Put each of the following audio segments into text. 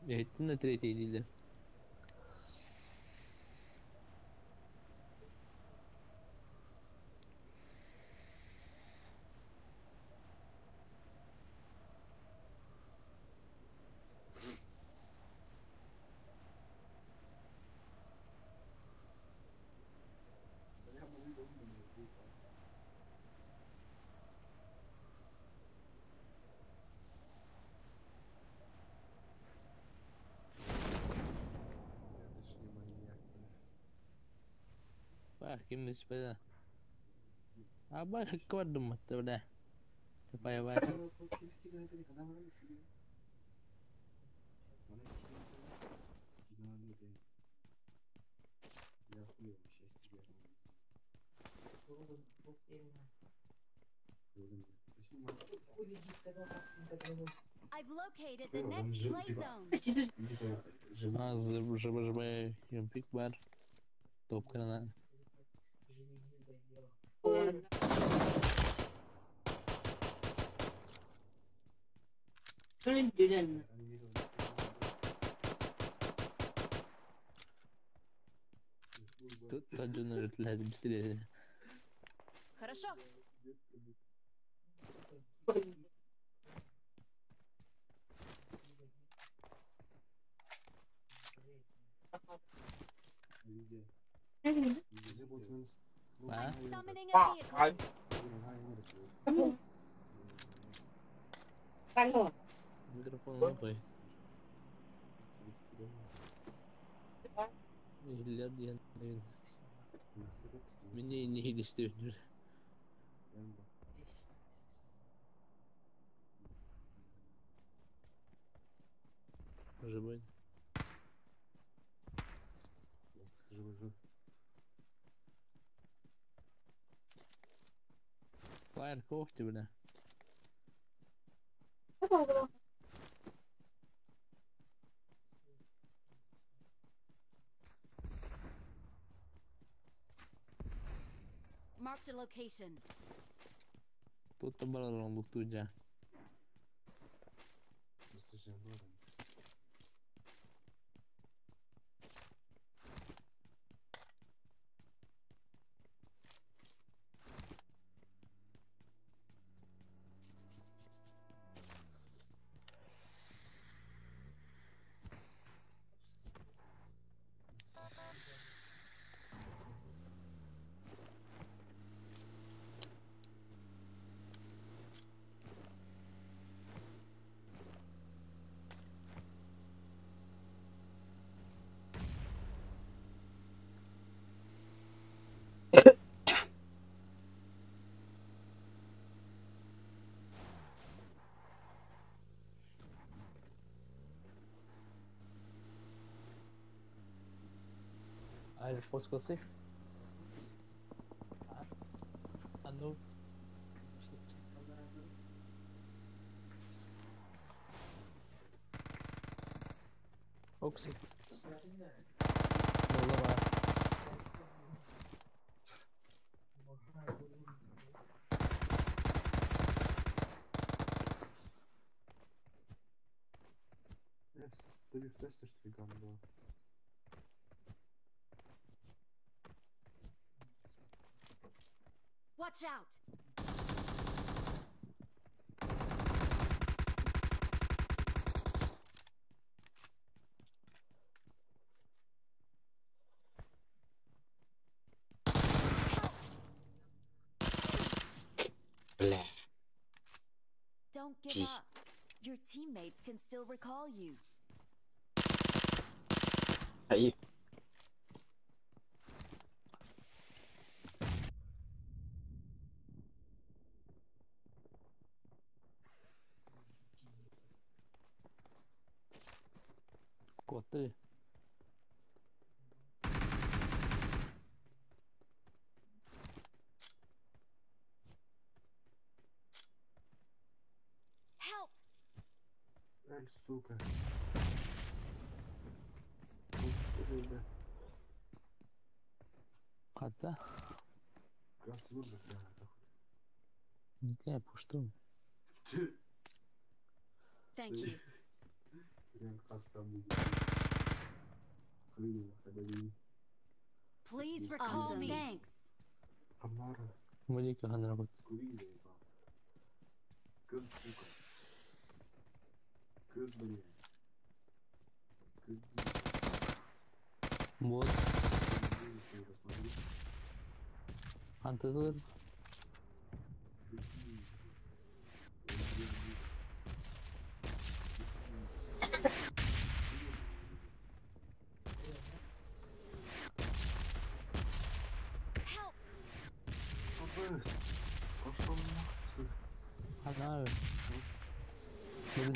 Иһиттин да третий дииллэр. Ким түспэтэ. Аба хыкка бардым матта бля. Тупая. I've located the next play zone. ЖБЖБ юмпик бар. Топ гранат. Тут быстрее. Хорошо. А? I'm summoning a vehicle. Микрофон лапай. Иһиллэр диэн Мине не. Живой. Живой, живой. Фаер когти, бля. Marked a location. Тут баран луктуджа. Айзек поскосы. А ну. Окси. Голова. Ты в тесте, что ли, гамбо? Watch out! Бля. Don't give Gee. up. Your teammates can still recall you. Ahí. Коты. Help! Эль, сука. Хата. Бля, Не, пушту. Thank you. Please recall me. Thanks. Тамара, Моника ханарабыт. кури заебал. Кыр, сука. Кыр, блядь. Кыр, Вот. блядь. Посмотри. Антылыр. Help! Пошел нахуй. Ханар. Бля.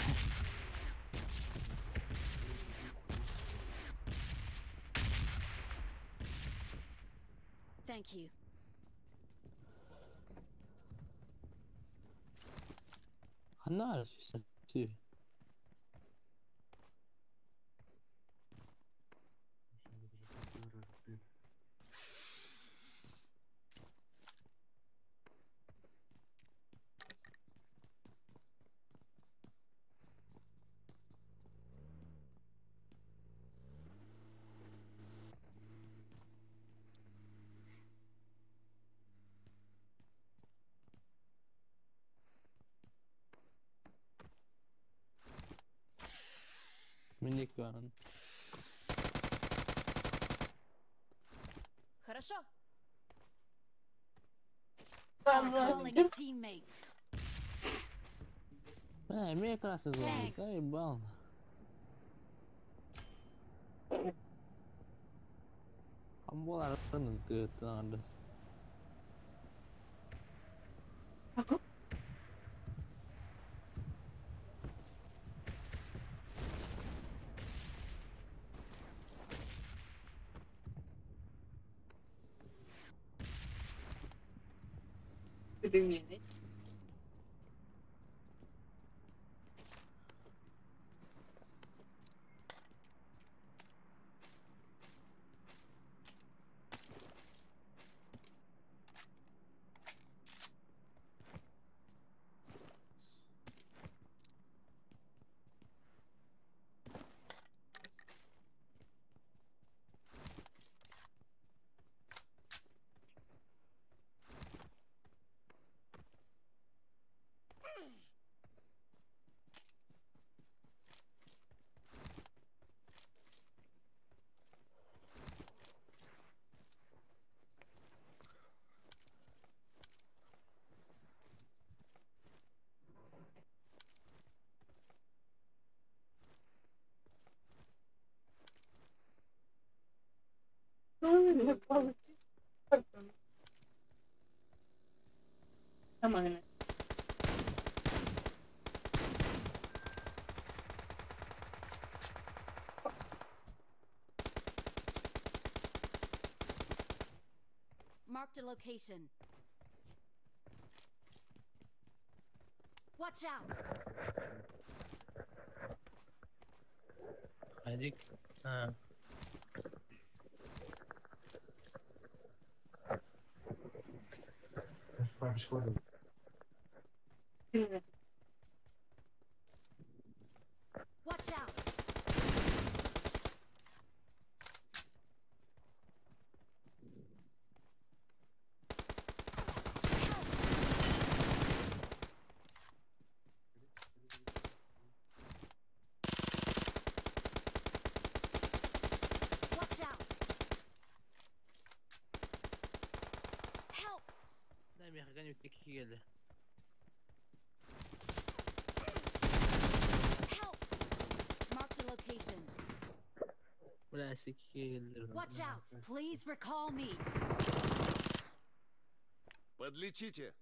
Thank you. Ханар. Си. Миниган. Хорошо. Calling a teammate. Бля, мне красный зомби. Thanks. Заебал. Амболар тыттандас. Ты меня. Ну, получить. Сама. Marked a location. Watch out! Адик. А. Watch out! Help! Watch out! Help! Да, механик келді. Help! Marked a location. Бля, секи келді. Watch out! Please recall me. Подлечите.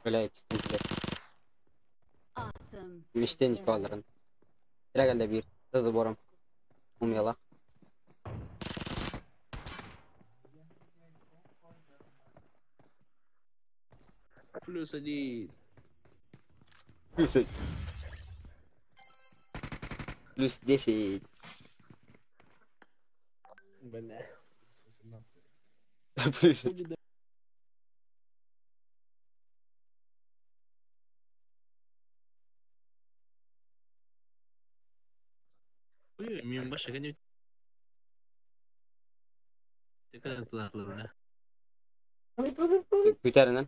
Бля, кистин. Awesome. Мечтен николарын. Тирәгәлдә бир. Тызды борым. Умела. +1. Плюс. +10. Бля. 18. Плюс. Хули. Мен бля. Күтәрінен.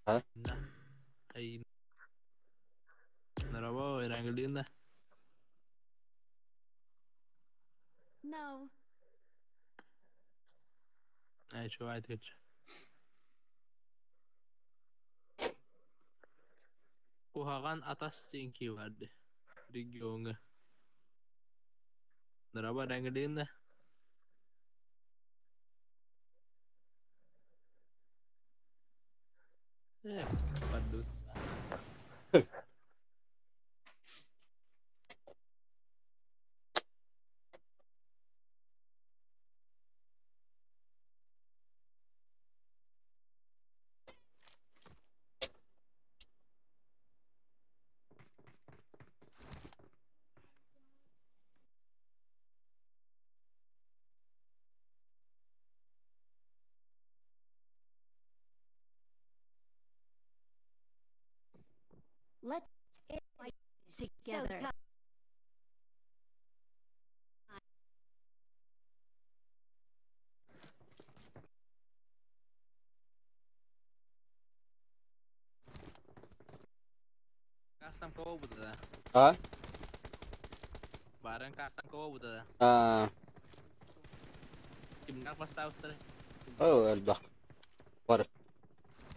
А? Ай. Нараво, Эрангалина. No. Ай, чувак, ты. Куһаҕан атас диэн барды. Региоҥҥа. Нараба Эрангалина. Padut. Let's fight together. Кастам кого буду, да? А? Баран кастам кого буду, да? А. Кимнах бастаабыттара? Оо, элбэх. Бар.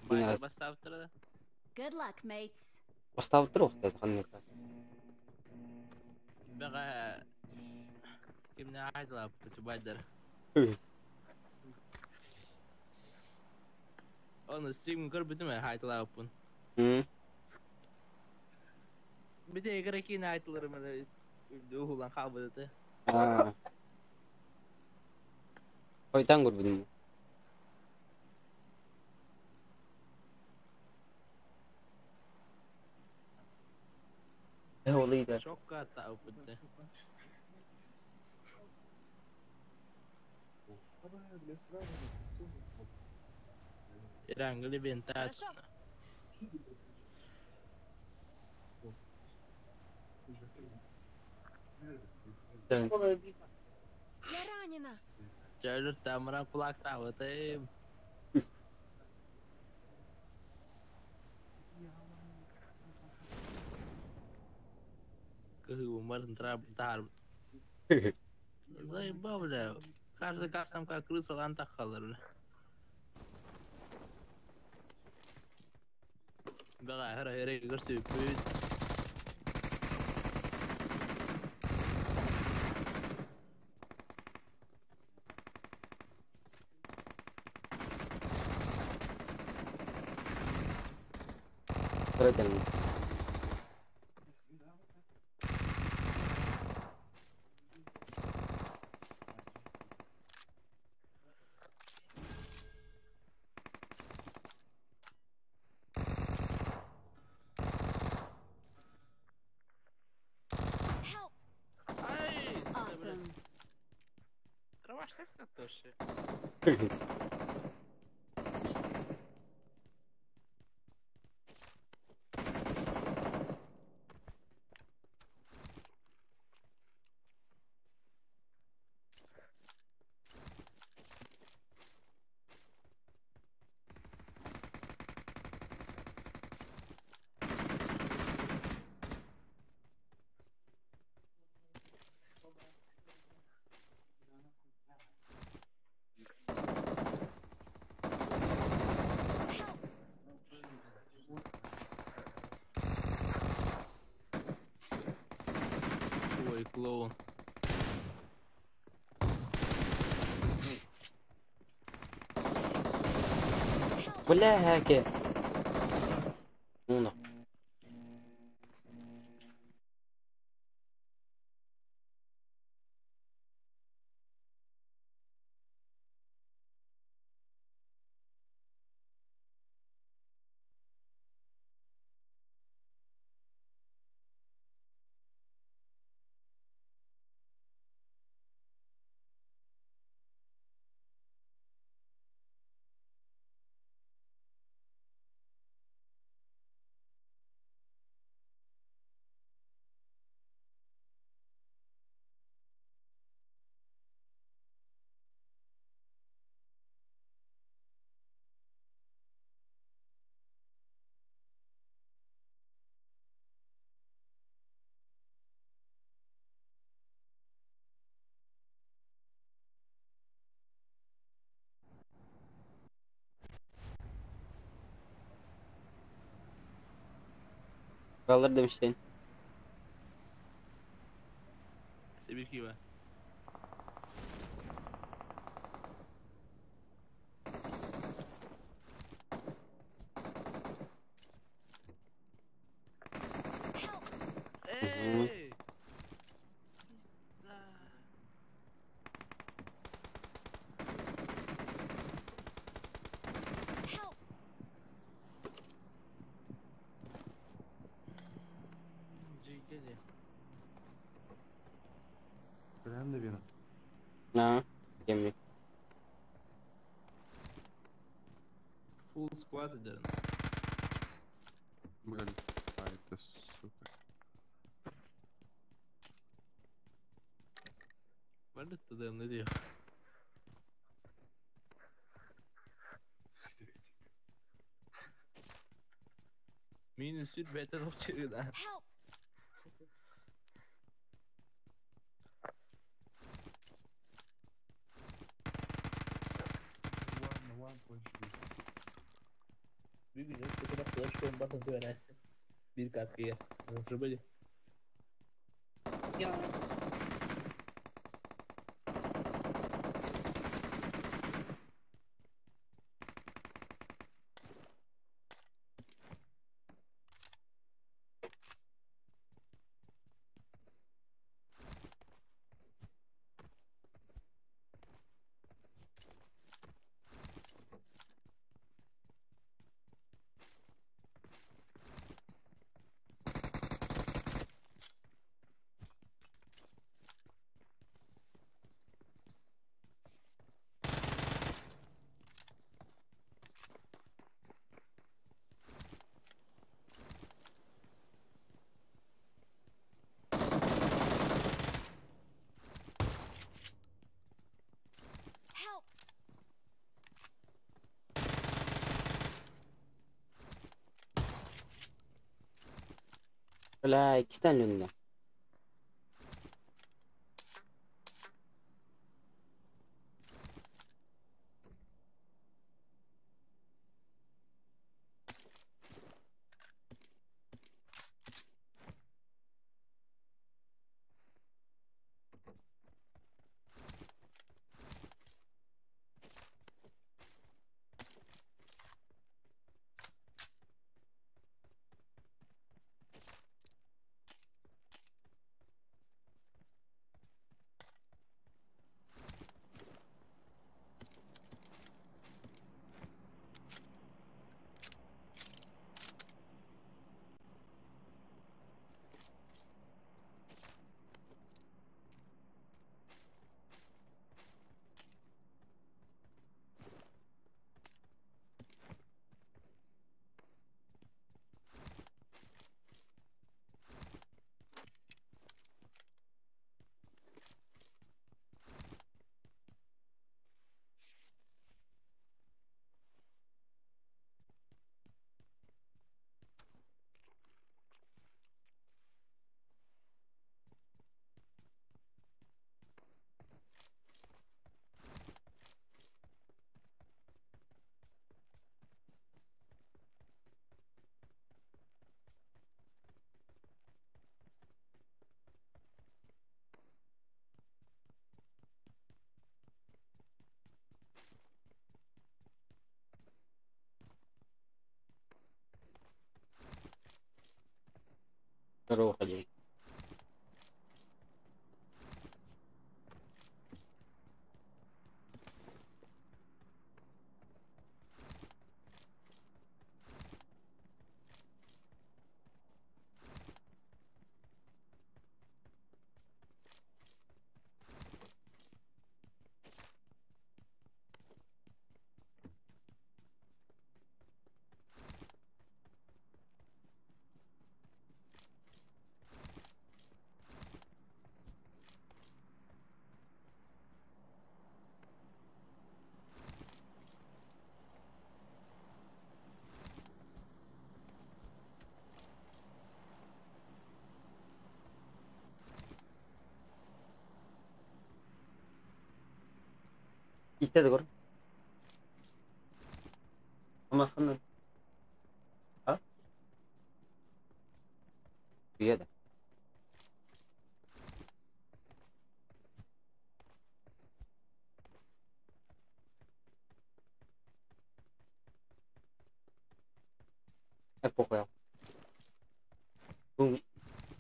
Баайдар бастаабыттара да? Good luck, mates. Бастаабыттар уохта ханнык. Бэҕэ кимнээх айтылаабыт баайдар. Оны стрим көрбүтүм ээ хайтылаабыппын. Бите эгер кийин айтыларым эле уһулан хаалбыт этэ. А. Хойтан көрбүтүм. Олыйда. Шокка таабыт. Ирангли бентат. Хорошо. Я ранена. Чайлыр тамыран кулак таабытым. Кыһы трап таар. Заебал, бля. Каждый кастом как крыса лан тахалар, бля. Бэҕэ хара эрэ көрсүппүт. Көрөтөм. Help! Ай! Awesome. Траваш тоже. Клоун. Бля, хаке. Ну. Kaldır demiştin. Sebir ki ben. Help! Эй! Help! Gece. Прям наверное. На. Кемли. Full squad ederim. Блин. А, это сука. Ben de dedim ne diyor. Minus 3 beta top çıktı. Help! Ладно, ладно, больше. Bir gün çok kadar flash combat öğrensin. Bir katkıya. Nasıl böyle? Я. Help! Бля, iki tane önünde. Здорово, ходил. Иттэ да көр. Амасханна. А? Үйэ да. Э, похуй. Бу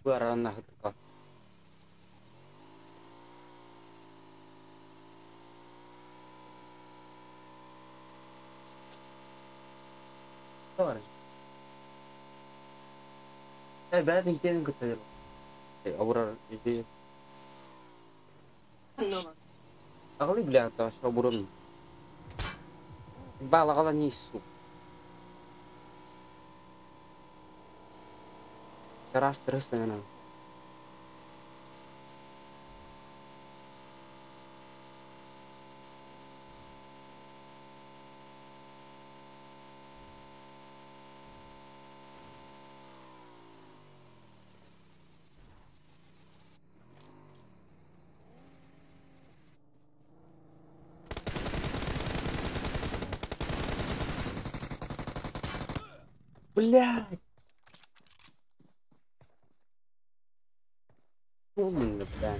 бу арана хытыка. Товарищ. Э, бэйэтин киэнин кытта дьэ. Обурар ити. Аҕали бля, таш обурун. Балаҕала не сук. Раз terus. Блядь. Полный, бля.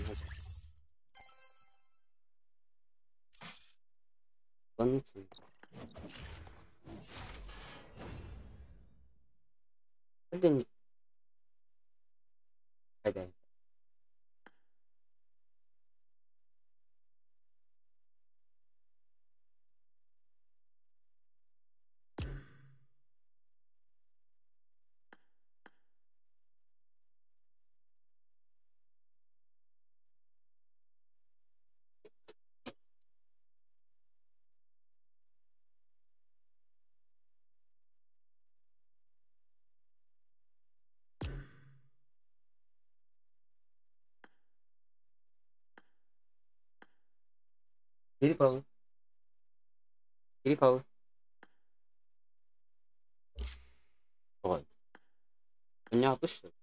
Ебануться. Это не... Хайдай. Кири Павел. Кири Павел. Ой. Понятно, что ли?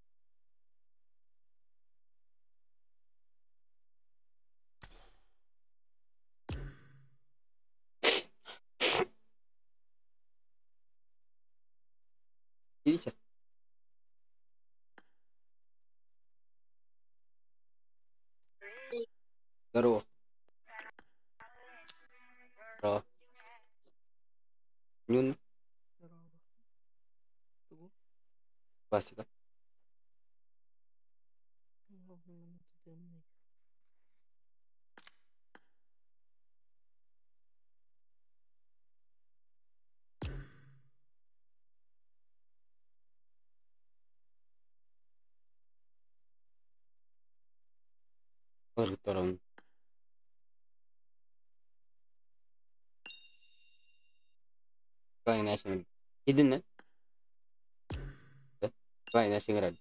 Видите? Здорово. Здорово. Нюн. Здорово. Классика. Здорово. National. Hidden National.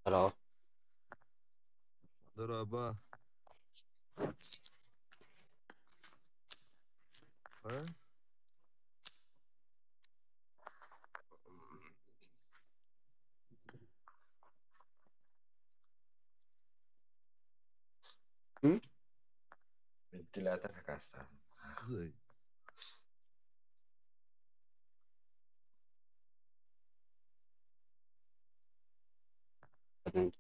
Hello. Здорово. А? М? Вентилятор хакаста. Зай. Подожди.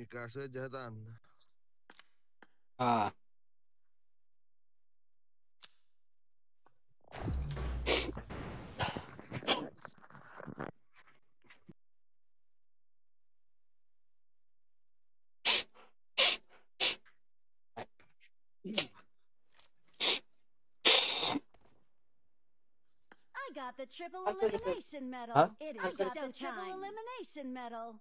Никаша дьаһатаанна. Аа. I got the triple elimination medal. Huh? It is I got the triple elimination medal.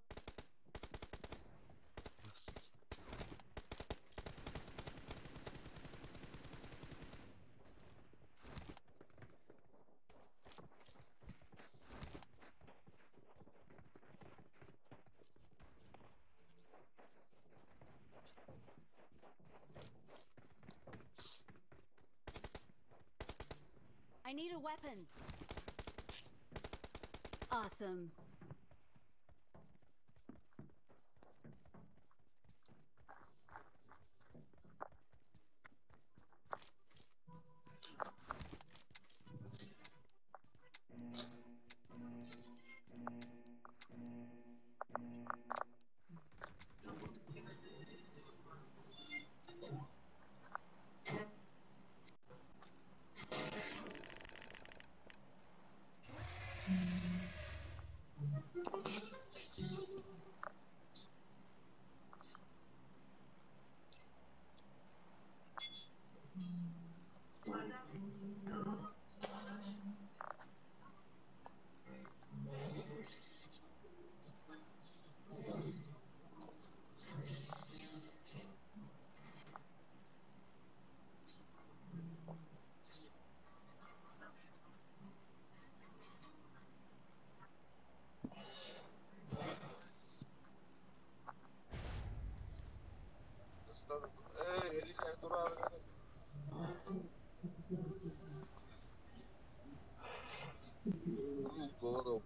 I need a weapon. Awesome. Здорово.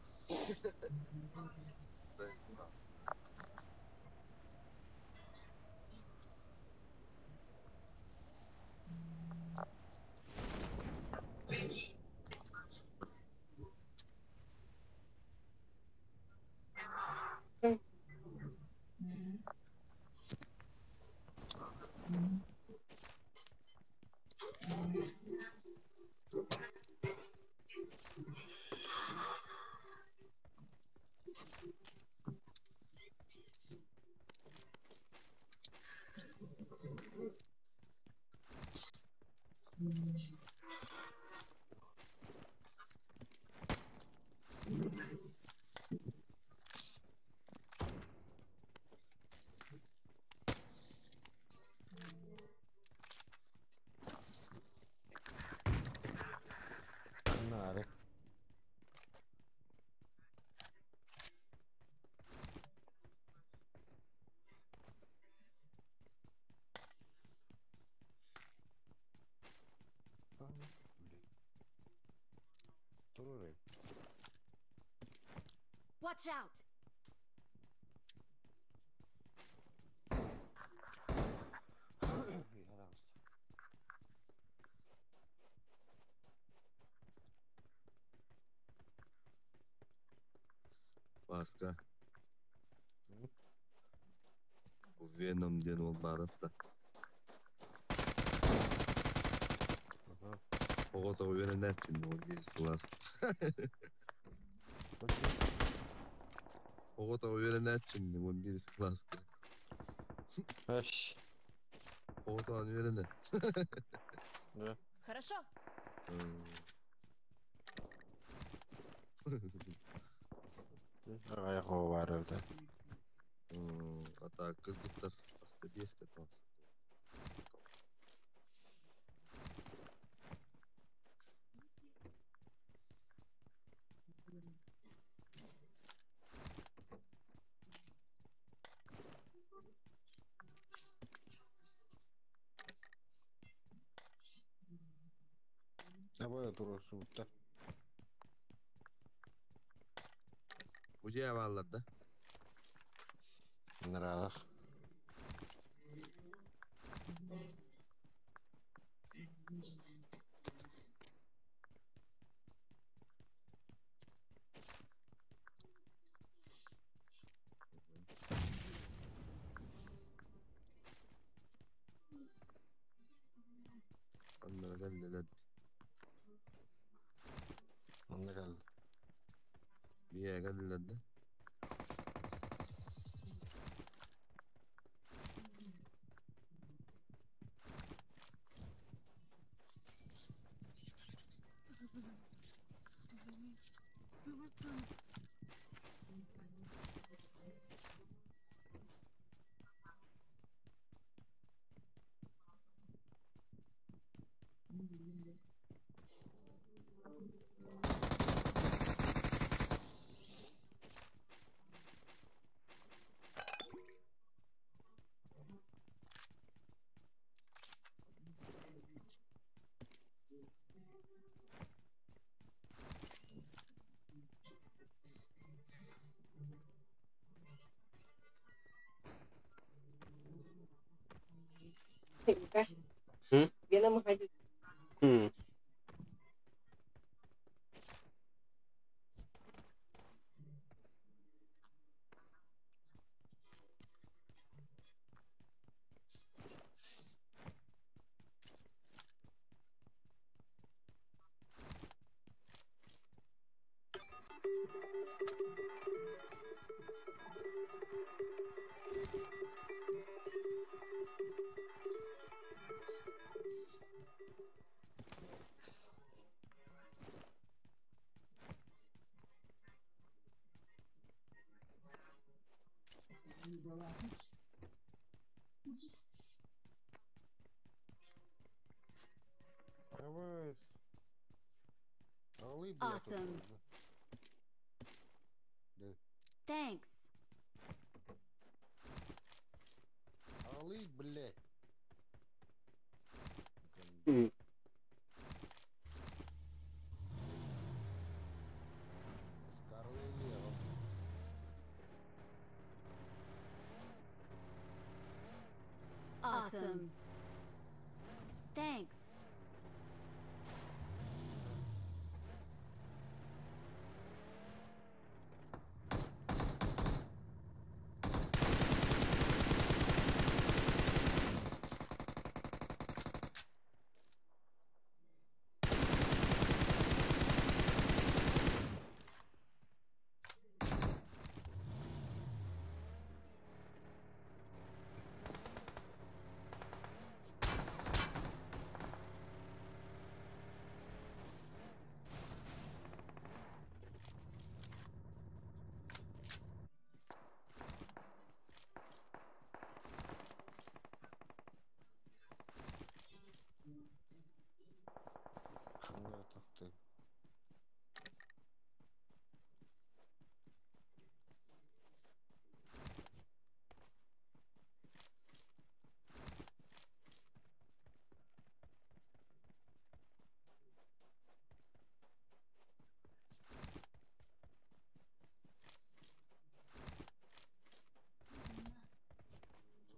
Наары. Турурай. Watch out! Паска. Веном диэн ол баарат да. Оҕото үөрэнээччин ол биир кылаас. Оҕото үөрэнээччин он биир кылааска. Эш. Оҕото үөрэнэр. Да. Хорошо. Аҕайах оҕо баар эбитэ. А так кыргыттар аста биэстэ таас. Абая туруорсубуттар. Бу дьиэ бааллар да? Нараалах. Бэйэ кэллилэр да? М? М. Давай. Алы, блядь, Awesome. Да. Thanks. Алы, блядь. М. Awesome. Thanks. Да, так ты.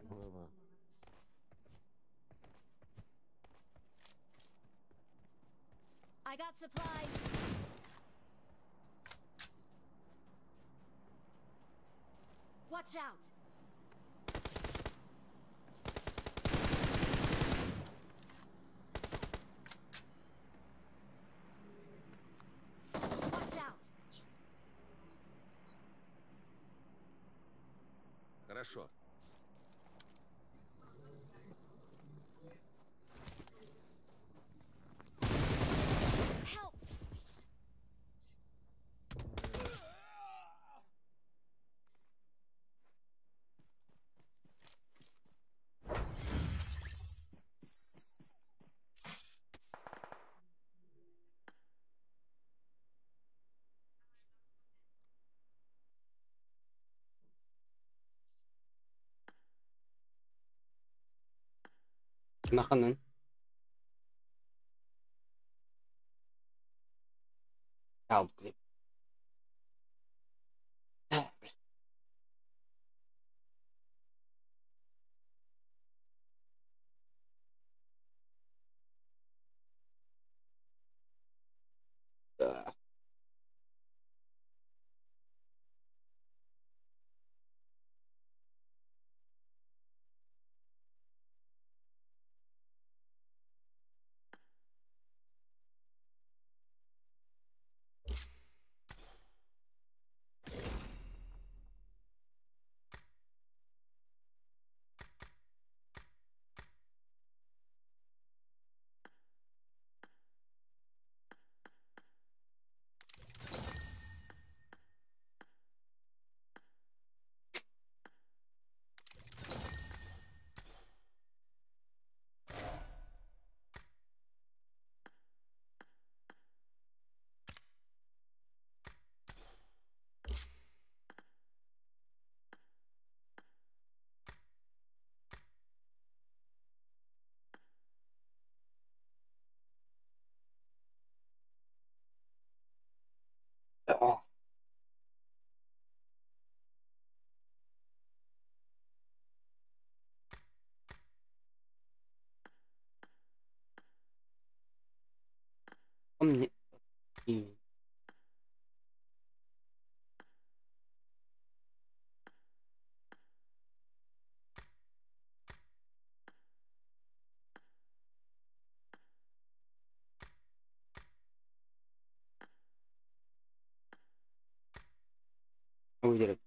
Ладно. I got supplies. Watch out. Watch out. Хорошо. Help. Nakanan. Ja, блин. Блин. Да. Мне. Выделит.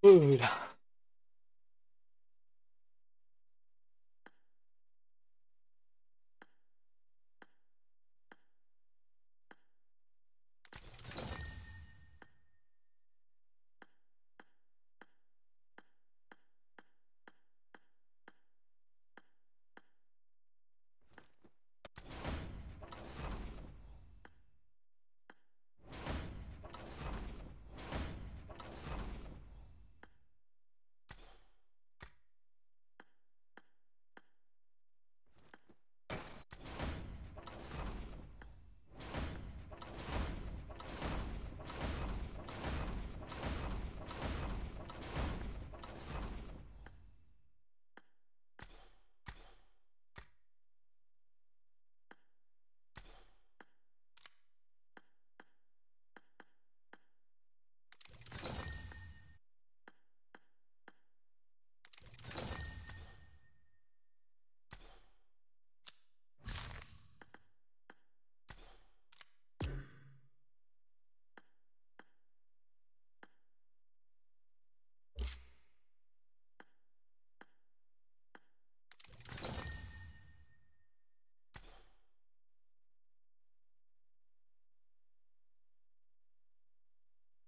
Mira.